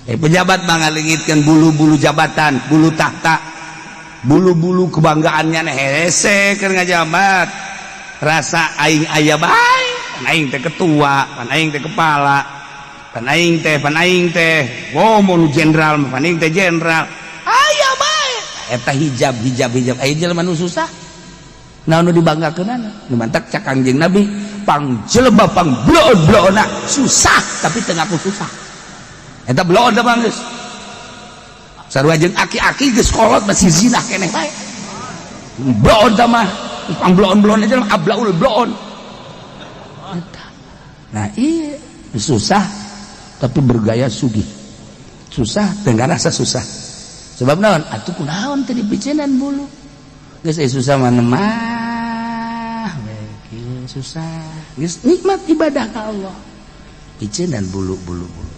Pejabat mah ngalengitkeun bulu-bulu jabatan, bulu tahta, bulu-bulu kebanggaannya. Hese keur ngajabat, rasa aing aya bae, pan aing teh ketua, pan aing teh kepala, pan aing teh, pan aing teh. Oh, mau jenderal, pan aing teh jenderal, aya bae. Eta hijab, hijab, hijab. Aya jelema nu susah, naon nu dibanggakeunana? Nu mantak cak Kangjeng Nabi, pang jelema pang bloon-bloonna susah tapi teu ngaku susah. Eta bloon da bang, geus sarua jeung aki-aki geus kolot masih zina keneh bae. Bloon da mah pang bloon-bloon aja, ablaul bloon. Eta. Nah, iya, susah tapi bergaya sugih, susah dengan rasa susah. Sebab naon atuh? Kunaon teu dipiceunan bulu? Geus susah mah mah we susah, geus nikmat ibadah ka Allah, piceunan bulu, bulu, bulu.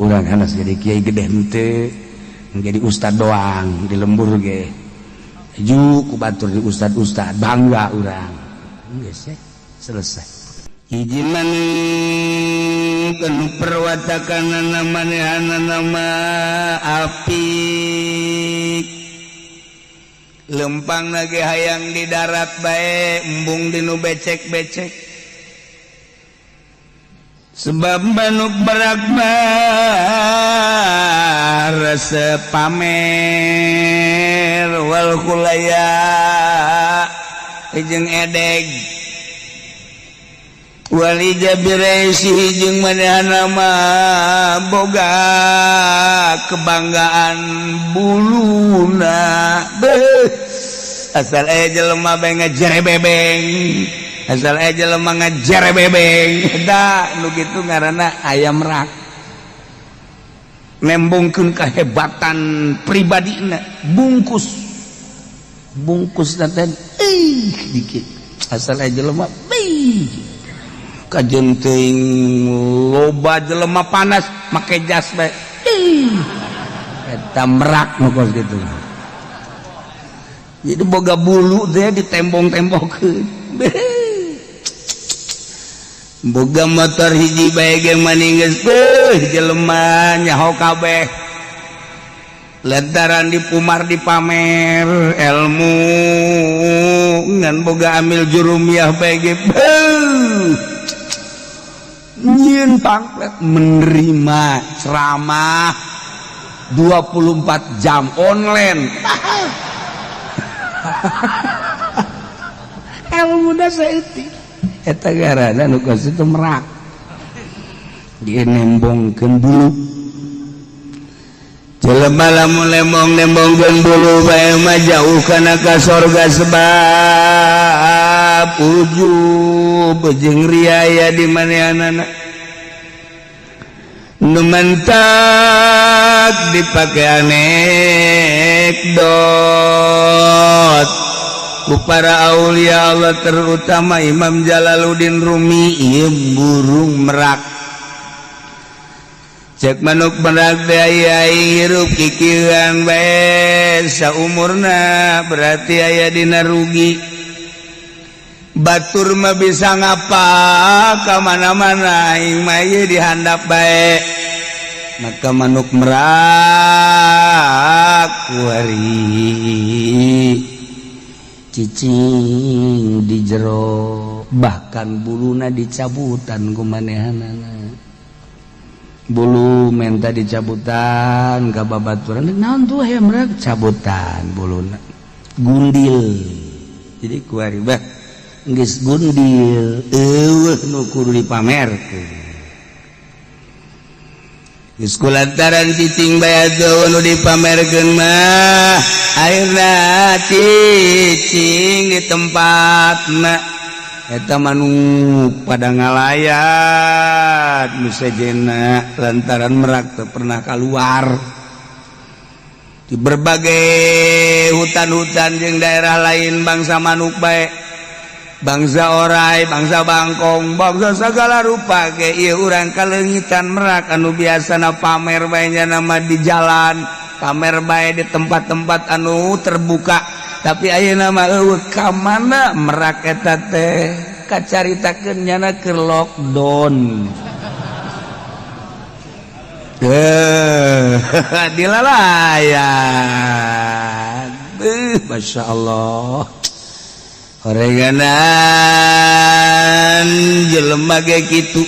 Urang hanas jadi kiai gede henteu, jadi ustad doang di lembur ge ju ku batur di ustad-ustad, bangga urang. Geus ya, selesai. Hiji manuk anu perwatakanana manehanana mah apik, lempang lagi hayang di darat bae, embung di nu becek-becek, sebab manuk merak mah resep pamer, wal khuyala jeung edeg, wal ijab bira'sihi jeung manehna mah boga kebanggaan buluna. Beuh, asal aya jelema bae ngejere bebeng, asal aya jelema ngejere bebeng. Da nu kitu ngaranna ayam merak, nembongkeun kehebatan pribadina, bungkus bungkus teh ih dikit, asal aya jelema beuh kajen teuing loba jelema panas make jas bae. Ih, eta merak nu kos kitu. Jadi boga bulu teh ditembong-tembongkeun, boga motor hiji bae ge maning geus beuh jelema nyaho kabeh, lantaran dipumar, dipamer ilmu. Ngan boga amil jurumiyah bae ge beuh nyieun pamflet menerima ceramah 24 jam online. Ilmu da saeutik. Eta garana nu kos itu merak, dia nembongkeun bulu. Jelema lamun lembong nembongkeun bulu bae mah jauh kana ka sorga, sebab ujub jeung riaya di manehanana. Nu mantak dipake anekdot ku para aulia Allah, terutama Imam Jalaluddin Rumi, ieu burung merak. Cek manuk merak teh, aya hirup kikieuan bae saumurna berarti aya dina rugi. Batur mah bisa ngapa ka mana-mana, aing mah ieu dihandap bae. Maka manuk merak kuari cicing di jero, bahkan buluna dicabutan ku manehanana. Bulu menta dicabutan ka babaturan. Naon tuh hayam merak? Cabutan buluna, gundil. Jadi kuari bah geus gundil, eueuh nu kudu dipamerkeun. Geus kulantaran cicing bae atuh nu dipamerkeun mah, akhirna cicing di tempatna. Eta manuk pada ngalayat nu sejena, lantaran merak teu pernah keluar di berbagai hutan-hutan jeung daerah lain. Bangsa manuk bae, bangsa orai, bangsa bangkong, bangsa segala rupa ge, ieu urang kaleungitan merak anu biasana pamer bae nama di jalan, pamer bae di tempat-tempat anu terbuka. Tapi ayeuna mah eueuh. Ka mana merak eta teh? Kacaritakeun nyana keur lockdown. Eh, dilalayan. Masya Allah, horenganan jelema ge kitu.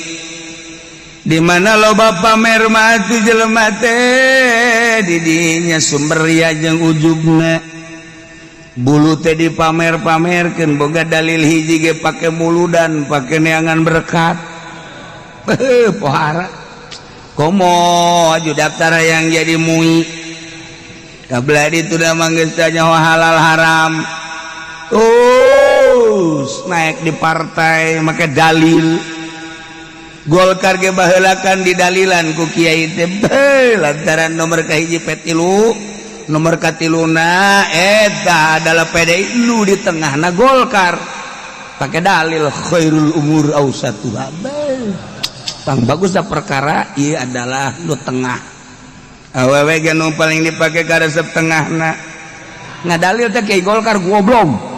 Di mana loba pamer mah atuh jelema teh, didinya sumber ria jeung ujubna. Bulu teh dipamer-pamerkeun, boga dalil hiji ge pake muludan, pake neangan berkat. Beuh, pohara komo aju daftar yang jadi MUI. Kabla itu udah manggis tanya halal haram. Terus naik di partai make dalil Golkar ge baheulakan didalilan ku kiai teh, lantaran nomor kahiji P3, nomor katiluna eta adalah PDI, nu di tengahna Golkar, pakai dalil khairul umur awsatuha. Bang, bagus dah perkara ieu adalah nu tengah. Awewe ge nu paling dipake karesep tengahna. Ngadalil teh kiai Golkar goblok.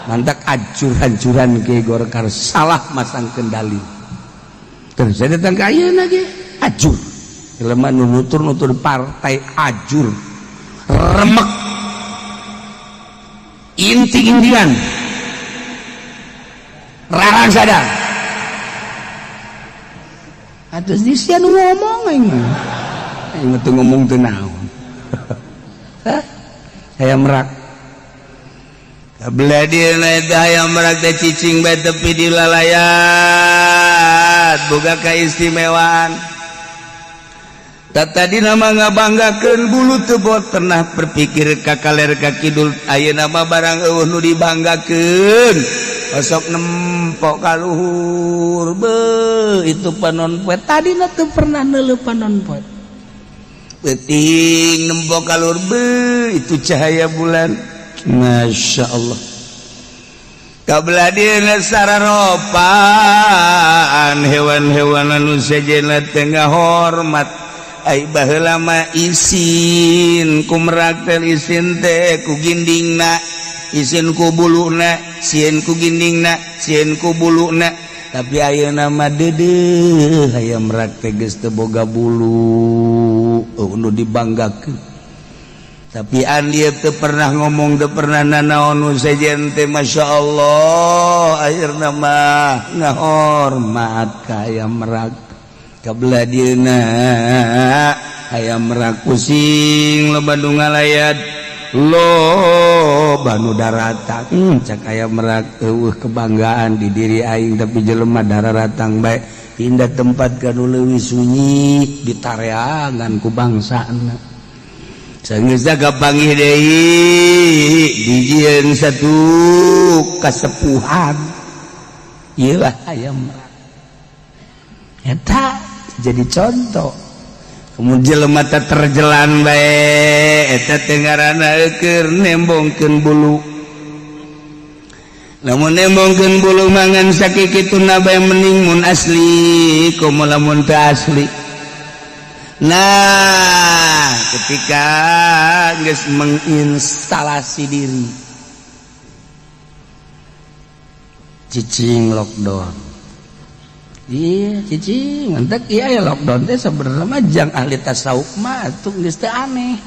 Mantak ancur-ancuran kiai Golkar salah masang kendali. Terus saya datang ke ayeuna ge ajur. Jelema nu nutur-nutur partai ajur. Remek. Inti-intian. Rarang sadar. Atus di sia nu ngomong aing mah. Aing mah teu ngomong teu naon. Hah? Hayam merak. Kabelah dieuna eta hayam merak teh cicing bae tepi di lalayat, boga kaistimewaan. Tadi nama ngabanggakeun bulu teu bot pernah berpikir ka kaler ka kidul. Ayeuna mah barang eueuh nu dibanggakeun, osok nempok ka luhur. Be, itu panon poe, tadina teu pernah neuleuh panon poe. Peuting nempok ka luhur, be, itu cahaya bulan. Masya Allah. Kabelah dieuna sararopaan hewan-hewan anu sejenna teh ngahormat. Ai baheula mah isin ku merak teh, isin teh ku gindingna, isin ku buluna, sieun ku gindingna, sieun ku buluna. Tapi ayeuna mah deudeuh hayam merak teh geus teu boga bulu, eueuh nu dibanggakeun. Tapi andi teu pernah ngomong, teu pernah nanaon nu sejen teh. Masya Allah, akhirna mah ngahormat ka hayam merak. Kabelah dieuna hayam merak pusing, loba nu ngalayat, loba nu daratang. Cak hayam merak, eueuh kebanggaan di diri aing, tapi jelema dararatang bae. Pindah tempat ka nu leuwih sunyi, ditareangan ku bangsana. Sanggeus kapanggih deui, dijieun satu kasepuhan. Ieu lah hayam merak eta jadi contoh. Kemudian jelema teh terjelan bae, eta teh ngaranna keur nembongkeun bulu. Lamun nembongkeun bulu mangan sakikituna bae, mending mun asli komo lamun teu asli. Nah, ketika geus menginstalasi diri, cicing lockdown. Iya, cicing mantak iya ya. Lockdown teh sebenarnya mah jang ahli tasawuf mah atuh geus teu aneh.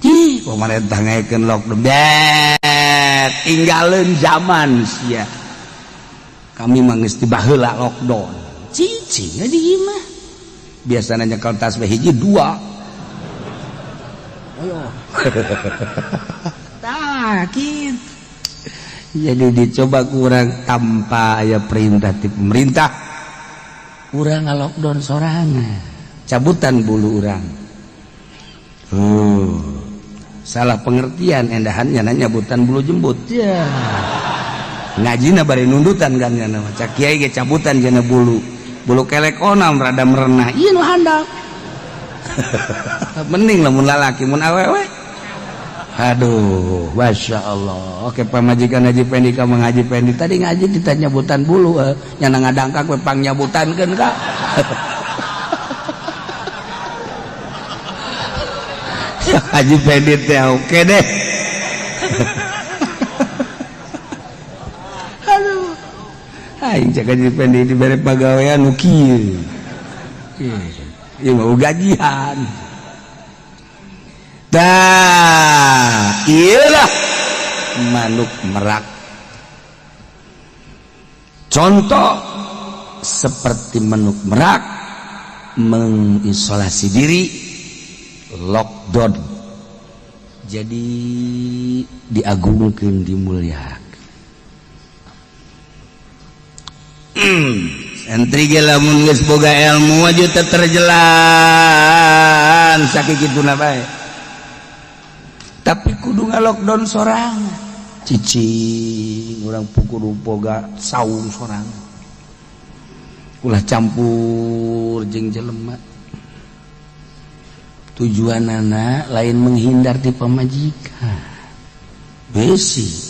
Ih, pemerintah ngayakeun lockdown bet tinggalin zaman sia. Kami mah geus tibaheula lockdown. Cicing di imah biasanya nyekel tasbih hiji dua. Ayo, tah gitu. Jadi dicoba kurang tanpa aya perintah ti pemerintah, urang lockdown sorangan, cabutan bulu urang. Salah pengertian endahannya, nanya nyabutan bulu jembut ya. Ngajina bari nundutan kan ya, nama cak kiai ge cabutan jana bulu bulu kelek onam rada merenah. Ieu nu handap mending lamun lalaki. Mun awewe, aduh, Masya Allah. Oke, pamajikan Haji Pendi ka Mang Haji Pendi tadi ngaji kita nyabutan bulu, nyana ngadangkak we pang nyabutankeun ka Haji Pendi teh. Oke deh. Aduh, aing cek Haji Pendi dibere pagawean nu kieu. Ieu mau gajian. Tah, iyalah manuk merak. Contoh seperti manuk merak mengisolasi diri, lockdown. Jadi diagungkan, dimuliakan. Santri ge lamun geus boga ilmu aja teu terjelan sakituna bae. Tapi kudu ngalockdown sorangan. Cicing urang kudu boga saung sorangan. Ulah campur jeung jelema. Tujuanana lain menghindar ti pamajikan. Besi.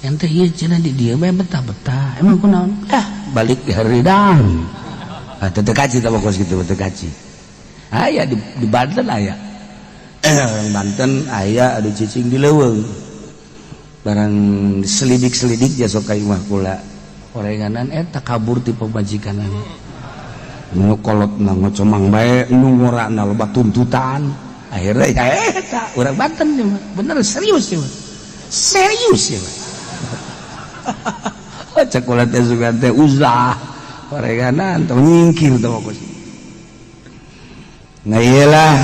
Yang teh ieu cenah di dieu bae betah-betah. Emang kunaon? Ah, balik di haridang. Ah, teu kaci tah kos kitu teu kaci. Aya di Banten aya. Orang Banten aya adu cicing di leuweung. Barang selidik-selidik ja sok ka imah kula. Orenganan eta kabur ti pamajikanana. Nu kolotna ngocomang bae, nu ngorana loba tuntutan. Akhirnya ya eta urang Banten ieu mah. Bener serius ieu mah. Serius ieu mah. Cek kula teh sugan teh uzlah. Orenganan teh nyingkir teh kos. Nah iyalah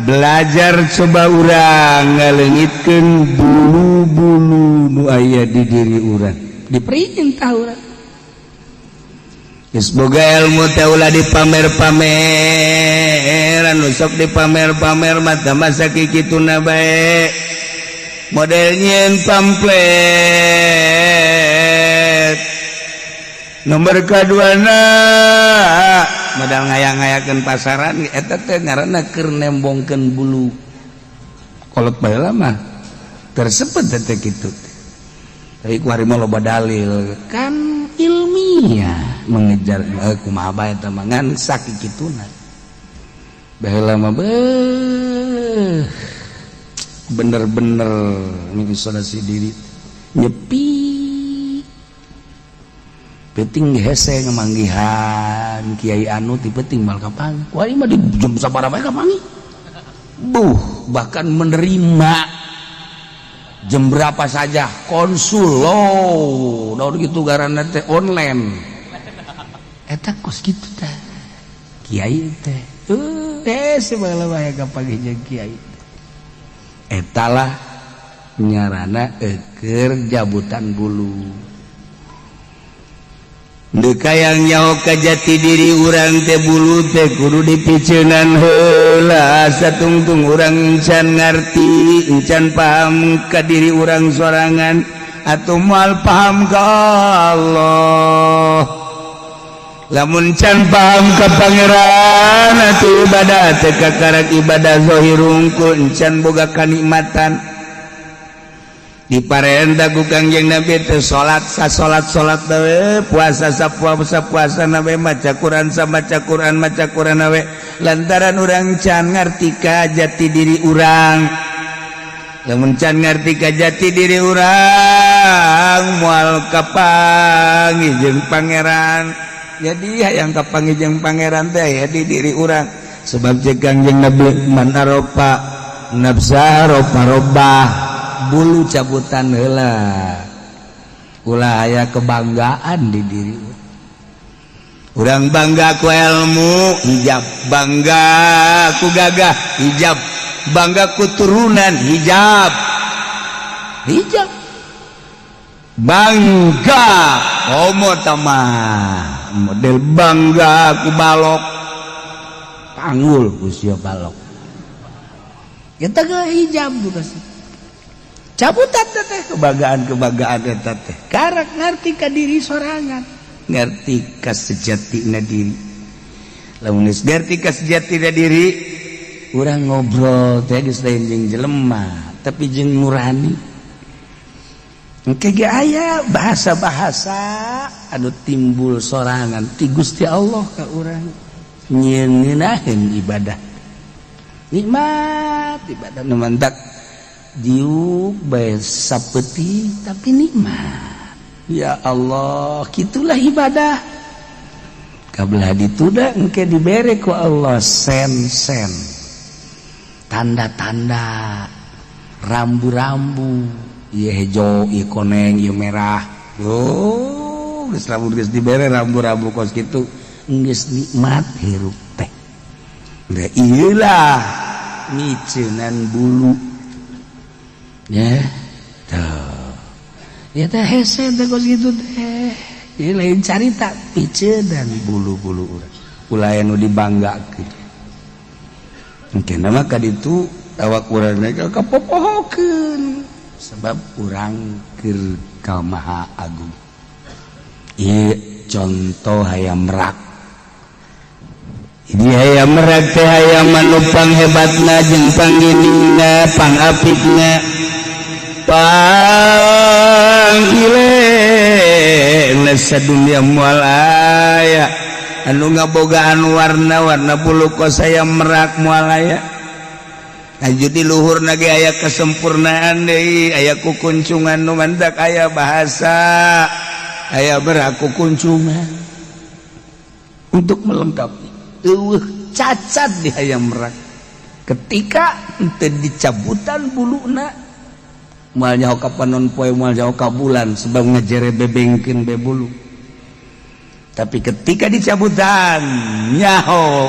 belajar coba urang ngaleungitkeun bulu-bulu nu aya di diri urang. Diperintah urang. Geus boga ilmu teh ulah dipamer-pameran, nu sok dipamer-pamer mah tah masa kikituna bae. Model nyieun pamflet. Nomor kaduana modal ngayang-ngayakeun pasaran eta teh ngaranna keur nembongkeun bulu. Kolot baheula mah tersebut teh kitu. Tapi ku hari mah loba dalil kan ilmiah mengejar kumaha bae eta mah ngan sakikituna. Baheula mah beuh bener-bener mengisolasi diri nyepi penting hese ngemanggihan kiai anu ti penting mal kapan wah ini mah di jam sabaraha bae kapanggih buh bahkan menerima jam berapa saja konsul lo daun gitu garana teh online eta kos kitu teh kiai teh hese baheula bae kapanggih jeung kiai etalah nyarana eker jabutan bulu. Deka yang nyaho ka jati diri urang teh bulu teh kudu dipiceunan heula satungtung urang encan ngarti encan paham ka diri urang sorangan atau moal paham ka Allah. Lamun can paham ka Pangeran atuh ibadah teh kakarak ibadah zahir hungkul encan boga kanikmatan. Diparenta ku Kangjeng Nabi teh salat sa salat salat we puasa sa puasa puasa nabe maca Quran sa maca Quran maca Quran we lantaran urang can ngarti ka jati diri urang. Lamun can ngarti ka jati diri urang moal kapanggih jeung Pangeran. Jadi hayang kapanggih jeung Pangeran teh aya di diri urang. Sebab cek Kangjeng Nabi man arofa nafsa arofa robbah, bulu cabutan heula ulah aya kebanggaan di diri urang. Bangga ku ilmu hijab, bangga ku gagah hijab, bangga ku turunan hijab, hijab bangga homo tamah model bangga ku balok panggul ku sia balok kita ke hijab juga sih cabutan teh kebanggaan-kebanggaan eta teh karak ngarti ka diri sorangan, ngerti ka sejatina diri. Lamun geus ngerti ka sejatina diri urang ngobrol teh geus lain jeung jelema tapi jeung nurani. Engke ge aya bahasa-bahasa anu timbul sorangan ti Gusti Allah ka urang nyieun ngeunaheun ibadah nikmat ibadah nu mantak diuk bae sapeuting tapi nikmat. Ya Allah, gitulah ibadah. Kabelah dituda engke dibere ku Allah sen-sen, tanda-tanda, rambu-rambu, ieu hejo, ieu koneng, ieu merah. Oh, geus lamun geus dibere rambu-rambu kos kitu, geus nikmat hirup teh. Da ieulah miceunan bulu ya tuh ya teh, hese teh kos kitu teh. Ieu lain carita piceunan bulu-bulu urang, ulah anu dibanggakeun. Mungkin nama kaditu awak urang kapopohokeun sebab urang keur ka Maha Agung. Ieu contoh hayam merak. Di hayam merak teh hayam anu panghebatna jeung pangginingna, pangapikna, panggile sadunia. Moal aya anu ngabogaan warna-warna bulu kos hayam merak, moal aya. Lanjut di luhur ge aya kesempurnaan deui, aya kukuncungan nu mantak aya bahasa aya merak kukuncungan untuk melengkapi. Eueuh cacat di hayam merak. Ketika henteu dicabutan buluna, moal nyaho ka panon poe, moal nyaho ka bulan, sebab ngajere bebengkeun be bulu. Tapi ketika dicabutan, nyaho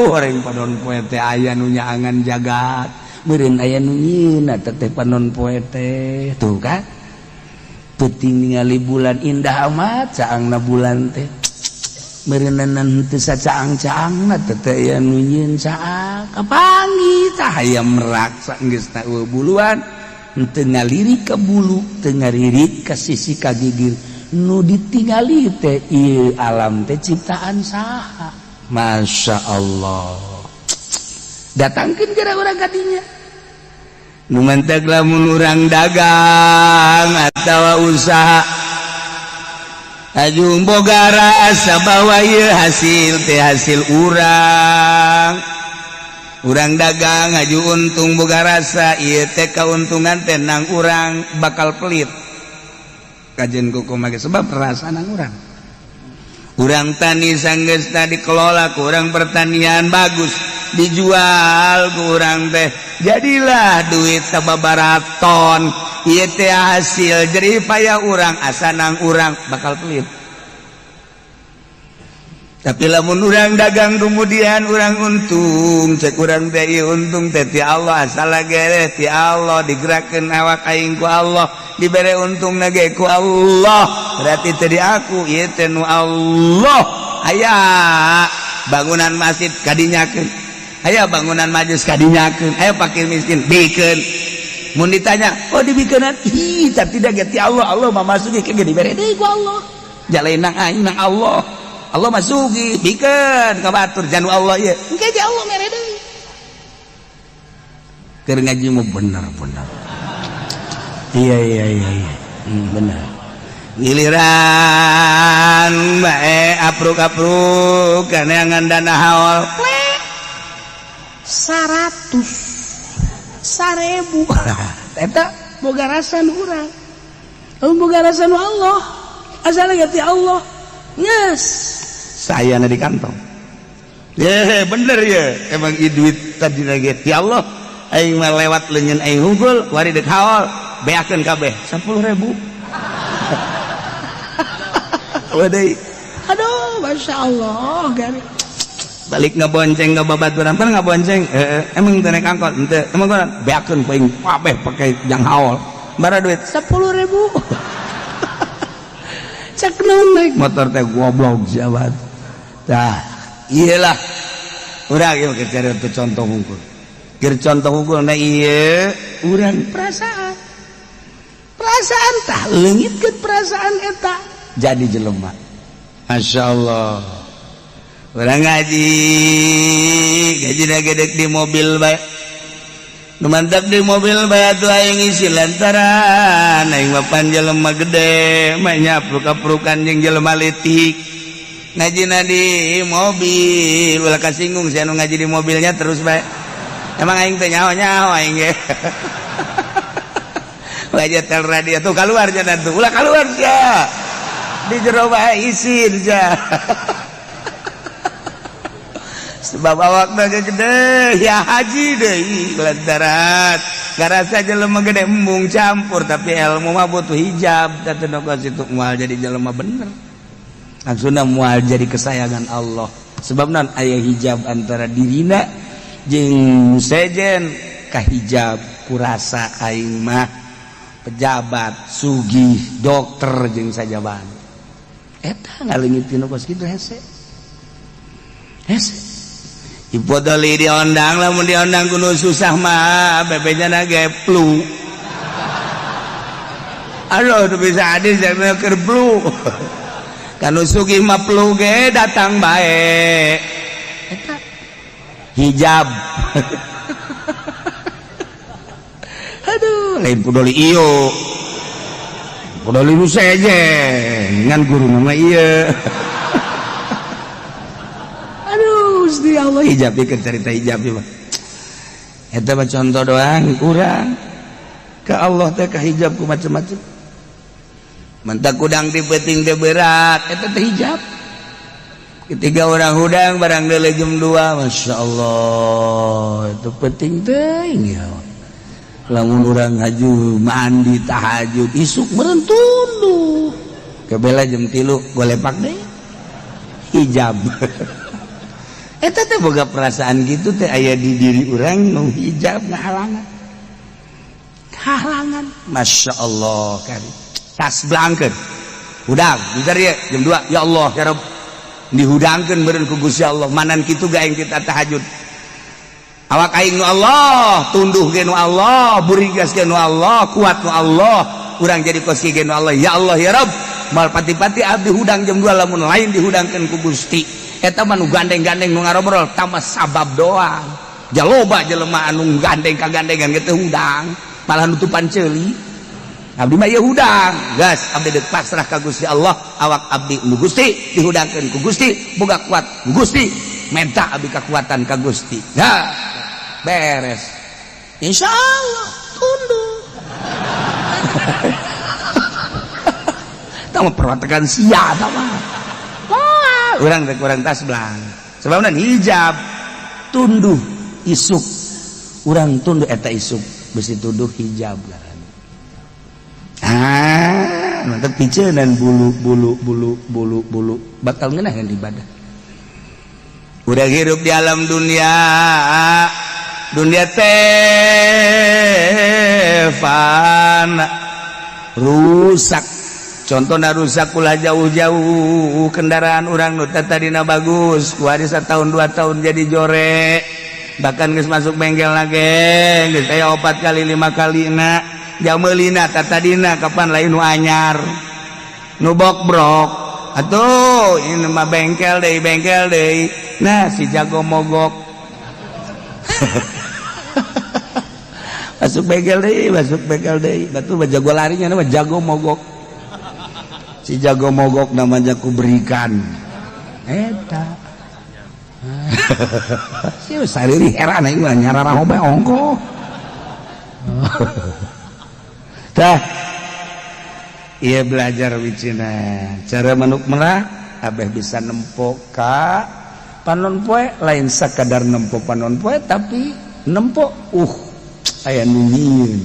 orang panon poe teh aya nu nyaangan jagat, meureun aya nu nyieuna teh panon poe teh. Tuh kan, peuting ningali bulan indah amat caangna bulan teh, meureunan teu sacaang-caangna teh teh aya nu nyieun caang. Kapanggih tah hayam merak saenggeusna eueuh buluan, henteu ngalirik ka bulu, teu ngalirik ka sisi ka gigir. Nu ditingali teh ieu alam teh ciptaan saha? Masya Allah. Datangkeun gara urang kadinya. Nu mantak lamun urang dagang atawa usaha, ajung boga rasa bahwa ieu hasil teh hasil urang. Urang dagang aju untung, boga rasa ieu teh kauntungan teh nang urang, bakal pelit kajen kuku make sebab rasa nang urang. Urang tani, sanggeus dikelola ku urang pertanian bagus, dijual ku urang teh jadilah duit sababaraton, ieu teh hasil jerih payah urang, asa nang urang, bakal pelit. Tapi lamun urang dagang, kemudian urang untung, cek urang teh ieu untung teh ti Allah, asal gere ti Allah, digerakkeun awak aing ku Allah, dibere untung ge ku Allah, berarti teh di aku, ieu teh nu Allah. Aya bangunan masjid kadinyakeun, aya bangunan majlis kadinyakeun, aya fakir miskin bikeun. Mun ditanya, "Oh, dibikeunan?" Ih, tapi tidak ti Allah, Allah mah masuki ke dibere deui ku Allah, jalain nang aing nang Allah, Allah masuki bikeun ka batur janu Allah ieu, engke ge Allah mere deui. Keur ngaji mah bener-bener, iya, bener. Giliran bae apruk-apruk kaneangan dana haul 100 1000, eta boga rasa nu urang, boga rasa nu Allah, asal ti Allah, yes, saya di kantong ya bener ya. Emang i duit tadi lagi ti Allah, aing mah lewat leungeun aing hungkul wari dek haul, beakeun kabeh 10.000. Waduh, aduh, masya Allah, gari balik ngebonceng ke babaturan kan ngabonceng, emang teu naik angkot henteu, emang kan beakeun paing kabeh pake jang haul bara duit 10.000. Cek naon naik motor teh, goblok siapa tah. Iyalah, urang ieu keur cari contoh hungkul, keur contoh hungkul. Nah, ieu urang perasaan, perasaan tah leungitkeun perasaan eta jadi jelema. Masya Allah. Urang ngaji, gaji gedek di mobil bae. Nu mantap di mobil bae atuh aing isi lantaran aing mah pan jelema gede mah nyapruk-aprukan jeung jelema leutik. Ngajina di mobil, ulah kasinggung sia nu ngaji di mobilnya terus bae. Emang aing teh nyaho-nyaho aing ge. Ulah tel radio tuh keluar cenah tuh, ulah keluar sia. Di jero bae isin sia. Sebab awakna ge gede ya haji deui lantaran ngarasa jelema gede embung campur, tapi ilmu mah butuh hijab. Teh nu situ moal jadi jelema bener, maksudna moal jadi kesayangan Allah, sebab non aya hijab antara dirina jeung sejen kahijab kurasa aing mah pejabat, sugih, dokter jeung sajaban. Eta ngaleungit nu kos kitu hese hese. Ipodoli diondang, lamun diondang kudu susah mah bebenya ge flu. Aduh, tuh bisa adil saya keur flu. Kanu sugih mah flu ge datang bae. Eta hijab. Aduh, lain pudoli iyo. Pudoli nu sejen, ngan guru mah ieu. Aduh, Gusti Allah, hijab ieu cerita hijab ieu mah. Eta mah contoh doang urang. Ka Allah teh ka hijab ku macem-macem. Mentak kudang di peuting teh berat, eta teh hijab. Ketika orang hudang barang deuleu jam 2, Masya Allah, itu penting teh ya. Lamun urang haju mandi tahajud isuk meureun tunduh. Kebela jam 3 golepak deh. Hijab. Eta teh boga perasaan gitu teh aya di diri urang nu hijab ngahalangan. Halangan. Masya Allah kari. Tas blangkeun. Hudang, bentar ya jam 2. Ya Allah, ya Rabb. Dihudangkeun meureun ku Gusti Allah. Manan kitu ga aing kita tahajud. Awak aing nu Allah, tunduh ge nu Allah, burigas ge nu Allah, kuat nu Allah, urang jadi kos ge nu Allah. Ya Allah ya Rabb. Mal pati-pati abdi hudang jam 2 lamun lain dihudangkeun ku Gusti. Eta mah nu gandeng-gandeng nu ngarobrol tambah sabab doang. Jaloba jelema anu gandeng kagandengan ge teu hudang, malah nutupan ceuli. Abdi mah ieu hudang, gas abdi deuk pasrah ka Gusti Allah, awak abdi nu Gusti dihudangkeun ku Gusti, boga kuat ku Gusti, menta abdi kekuatan ka Gusti. Ya, beres. Insya Allah tunduk. Tama perwatakan sia tama. Wah, urang teh kurang tas belang. Sebabna hijab tunduh isuk. Urang tunduh eta isuk besi tunduh hijab. Ah, mantap picenan bulu bulu bulu bulu bulu bakal ngeunaheun ibadah. Udah hirup di alam dunia, dunia teh fana, rusak. Contohna rusak ulah jauh-jauh, kendaraan urang nu tadina bagus, ku hari setahun 2 tahun jadi jore, bahkan geus masuk bengkel lagi, geus aya 4 kali 5 kali na jamelina tadina kapan lain nu anyar nu bokbrok atuh ini mah bengkel deui nah si jago mogok. Masuk bengkel deui batu mah jago larinya nama jago mogok, si jago mogok namanya ku berikan eta. Si sariri heran aing mah nyarara hobe ongko. Tah ieu belajar wicina cara manuk merak abeh bisa nempo ka panon poe, lain sakadar nempo panon poe tapi nempo aya nu nyieun.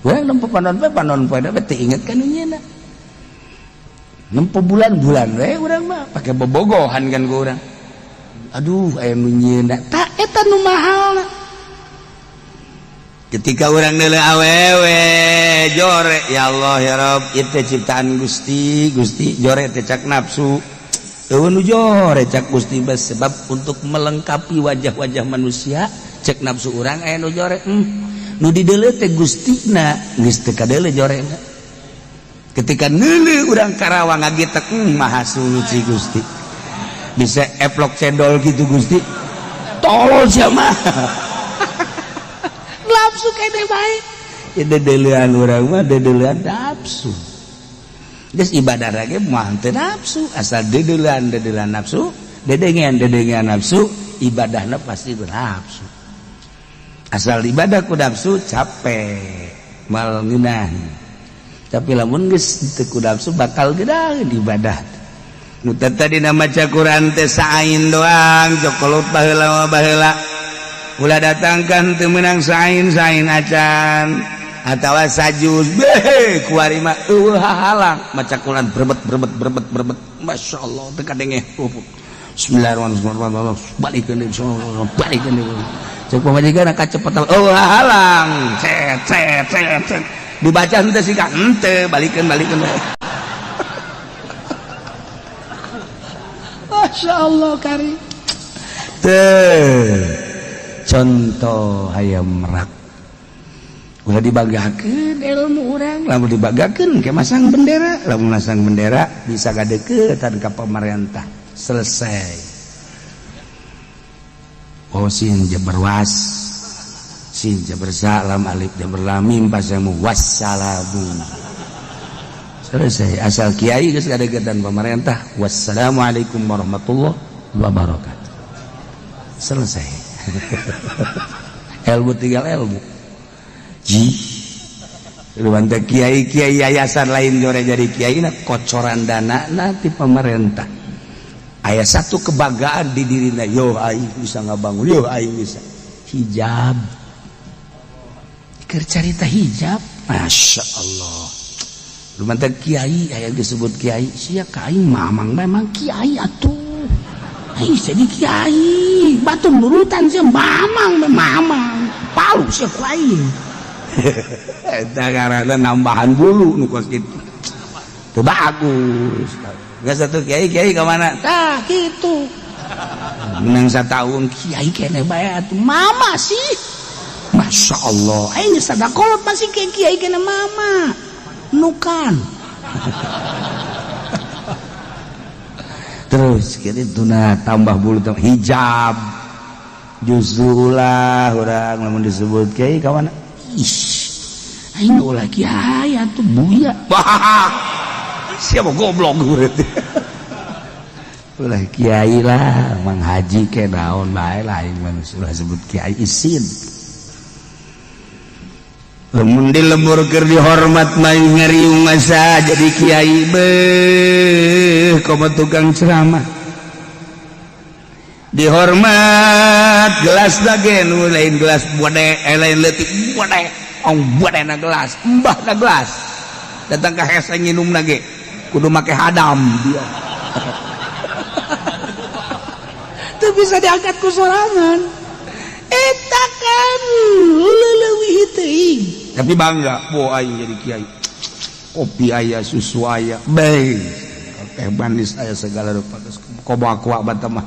Urang nempo panon poe da teu inget ka nu nyieunna. Nempo bulan-bulan we urang mah pake bobogohan kan ku urang. Aduh aya nu nyieunna, tah eta nu mahalna. Ketika urang deuleu awewe jore, ya Allah ya Rabb, ieu teh ciptaan Gusti, Gusti jore teh cak nafsu. Eueuh nu jore cak Gusti bas, sebab untuk melengkapi wajah-wajah manusia cek nafsu urang aya nu jore. Nu dideuleu teh Gustina geus teu kadeuleu jorena. Ketika neuleuh urang Karawang ngagitek, maha suci Gusti. Bisa eplok cendol gitu Gusti. Tolol sia mah. Nafsu kene bae. Ya dedeulean urang mah dedeulean nafsu. Geus ibadah lagi mah teu nafsu, asal dedeulean dedeulean nafsu, dedengean dedengean nafsu, ibadahna pasti bernafsu. Asal ibadah ku nafsu capek, mal ngeunah. Tapi lamun geus teu ku nafsu bakal geunah ibadah. Nu tadi maca Quran teh saain doang jokolot baheula baheula ulah datangkan teu meunang sain sain acan atawa sajuz beh kuari mah eueuh hahalang maca Quran berbet berbet berbet berbet Masya Allah teu kadenge. Bismillahirrahmanirrahim, balikeun deui, balikeun deui, cek pamajikan kacepetan eueuh hahalang, cet cet cet cet, dibaca henteu sih ka henteu, balikeun balikeun. Masya Allah kari teh contoh hayam merak ulah dibanggakeun ilmu urang, lamun dibanggakeun ke masang bendera, lamun masang bendera bisa gadeukeutan ka pemerintah, selesai. Oh sin jabar was sin jabar salam alif jabar lam mim pasamu wassalamu, selesai. Asal kiai geus gadeukeutan pemerintah, wassalamualaikum warahmatullahi wabarakatuh, selesai. Ilmu tinggal ilmu ji luwanta kiai kiai yayasan lain jore jadi kiai na kocoran dana nanti pemerintah. Aya satu kebanggaan di dirina, yo aing bisa ngabangun, yo aing bisa hijab, keur carita hijab, Masya Allah. Lumantar kiai aya disebut kiai sia ka aing mamang memang kiai atuh aing jadi kiai batu nurutan sia mamang mamang palu sia ku aing eta ngaranna nambahan bulu nu kos kitu teu bagus. Geus atuh kiai kiai ka mana tah kitu menang satahun kiai kene bae atuh mama sih Masya Allah aing geus sadakolot masih kiai kene mama nukan. Terus gitu nah tambah bulu tambah hijab justru ulah urang lamun disebut kiai kawan ih aing ulah kiai atuh buya siapa goblok berarti ulah kiai lah mang haji ke naon bae lah aing mah ulah sebut kiai isin. Lamun di lembur keur dihormat mah ngariung masa jadi kiai beuh komo tukang ceramah dihormat gelas lagi nu lain gelas bode lain leutik bode ong bode na gelas mbah na gelas datang ka hese nginum lagi kudu make hadam dia teu bisa diangkat ku sorangan eta kan leuwih teuing tapi bangga bo aing jadi kiai kopi aya susu aya bae teh manis aya segala rupa komo aqua bata mah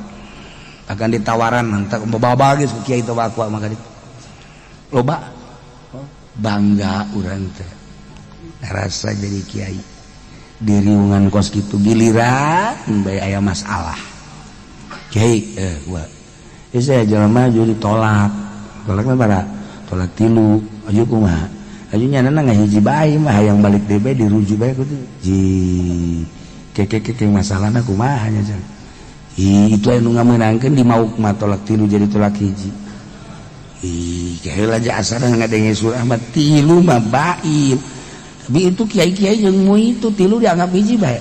akan ditawaran entar bawa geus ku kiai teh aqua mah ka loba bangga urang teh rasa jadi kiai diriungan kos kitu giliran bae aya masalah kiai gua saya jelema maju ditolak tolakna bara tolak tilu aju kumaha aju nyanana ngahiji bae mah hayang balik deui bae dirujuk bae kudu ji keke keke masalahna kumaha nya jang itu anu ngamenangkeun di mauk mah tolak tilu jadi tolak hiji ih heula aja asana ngadenge surah mah tilu mah bain tapi itu kiai-kiai jeung mu itu tilu dianggap hiji bae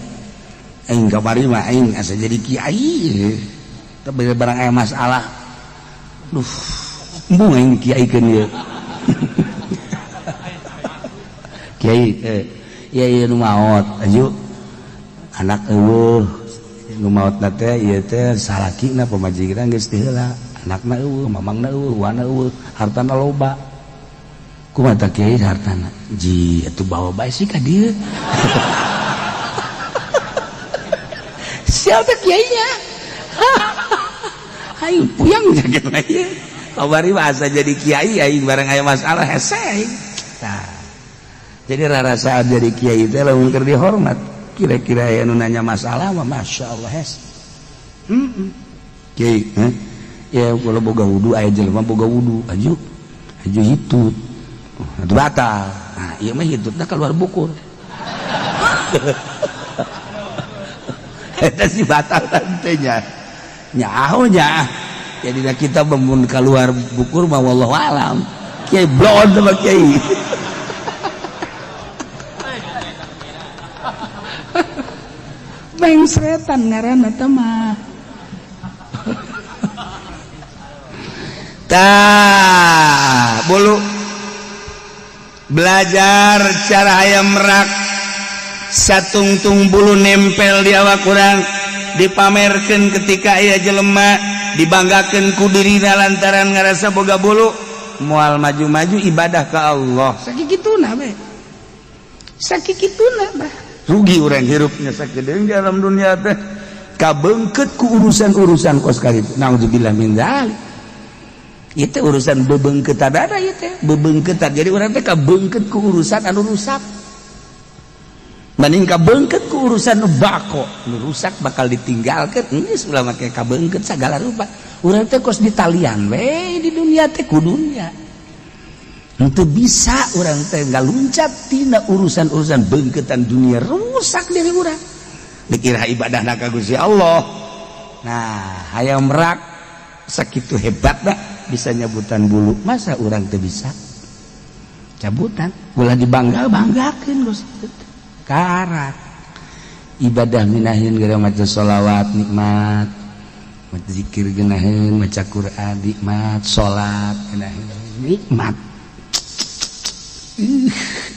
aing kamari mah aing asa jadi kiai tapi barang aya masalah duh embung aing dikiaikeun ieu kiai ieu ieu nu maot aju anak eueuh nu maotna teh ieu teh salakina pamajikan geus teu heula anakna eueuh mamangna eueuh wana eueuh hartana loba kumaha tah kiai hartana ji atuh bawa bae sih ka dieu siapa kiainya aing puyang gitu aja kabari bahasa jadi kiai aing bareng aya masalah hese aing tah jadi rarasaan jadi kiai teh lamun keur dihormat kira-kira aya nu nanya masalah mah Masya Allah hese kiai heh ya kalau boga wudu aya jelema boga wudu aju aju hitut itu batal nah ieu mah hitutna keluar bukur eta sih batal teh nya nyaho nya jadi kita memun keluar bukur mah wallahu alam kiai blon sama kiai Mengsretan ngaranna teh mah. Tah, bulu belajar cara hayam merak, satungtung bulu nempel di awak urang, dipamerkan ketika aya jelema, dibanggakan ku dirina lantaran ngarasa boga bulu, moal maju-maju ibadah ke Allah. Sakituna we, sakituna bah, rugi urang hirupnya sakedeung di alam dunia teh, kabeungkeut ku urusan-urusan kos kitu. Naudzubillah min dzalik. Itu urusan bebeungkeutan ada ieu teh, bebeungkeutan. Jadi urang teh kabeungkeut ku urusan anu rusak. Banding kabeungkeut ku urusan nu bako, nu rusak bakal ditinggalkeun, geus ulah make kabeungkeut sagala rupa. Urang teh kos ditalian we di dunia teh ku dunia. Henteu bisa urang teh ngaluncat tina urusan-urusan beungkeutan dunia, rusak diri urang. Dikira ibadahna ka Gusti Allah. Nah, hayam merak sakitu hebatna bisa nyabutan bulu, masa urang teu bisa cabutan? Ulah dibangga-banggakeun, Gusti. Karak ibadah minahin gara maca sholawat nikmat, maca zikir geunaheun, maca Quran nikmat, salat geunaheun nikmat.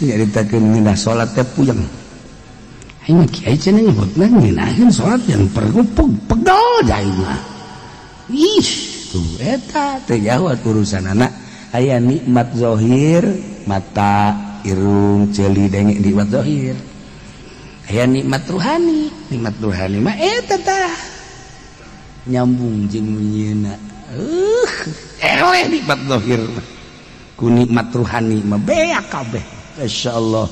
Nyaritakeun ngeunah salat teh puyeng. Aing mah kiai cenah nyebutna ngeunaheun salat yang perlu pegel aing mah. Ih, tuh eta teh jauh urusan anak. Aya nikmat zahir, mata, irung, ceuli, denge, nikmat zahir. Aya nikmat ruhani, nikmat ruhani mah eta tah nyambung jeung nyieuna. Eleh nikmat zahir mah ku nikmat ruhani mah beak kabeh. Masyaallah,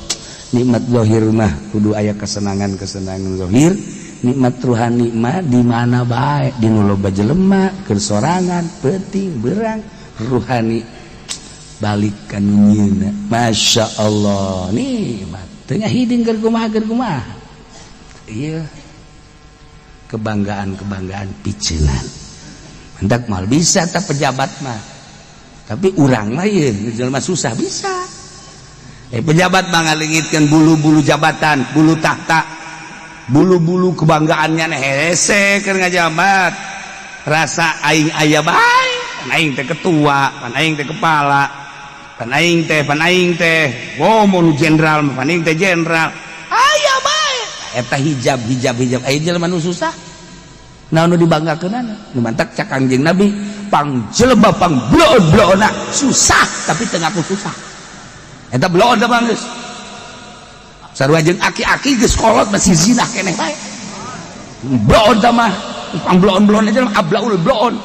nikmat zahir mah kudu aya kesenangan-kesenangan zahir. Nikmat ruhani mah di mana bae, di nu loba jelema, keur sorangan, peuting berang, ruhani balik ka nu nyieuna. Masya Allah, nikmat teu ngahiding keur kumaha, keur kumaha. Ieu kebanggaan-kebanggaan piceunan. Hendak mal bisa tak pejabat mah, tapi urang mah ieu jelema susah bisa. Pejabat mah ngalengitkeun bulu-bulu jabatan, bulu tahta, bulu-bulu kebanggaannya hese keur ngajabat. Rasa aing aya bae, pan aing teh ketua, pan aing teh kepala, pan aing teh, pan aing teh, oh mun jenderal mah pan aing teh jenderal. Aya bae. Eta hijab, hijab, hijab. Aya jelema nu susah. Naon nu dibanggakeunana? Nu mantak cak Kangjeng Nabi, pang jelema pang bloon-bloonna susah tapi teu ngaku susah. Eta bloon teh bang geus. Sarua jeung aki-aki geus kolot masih zina keneh bae. Bloon teh mah pang bloon-bloon aja ablaul bloon.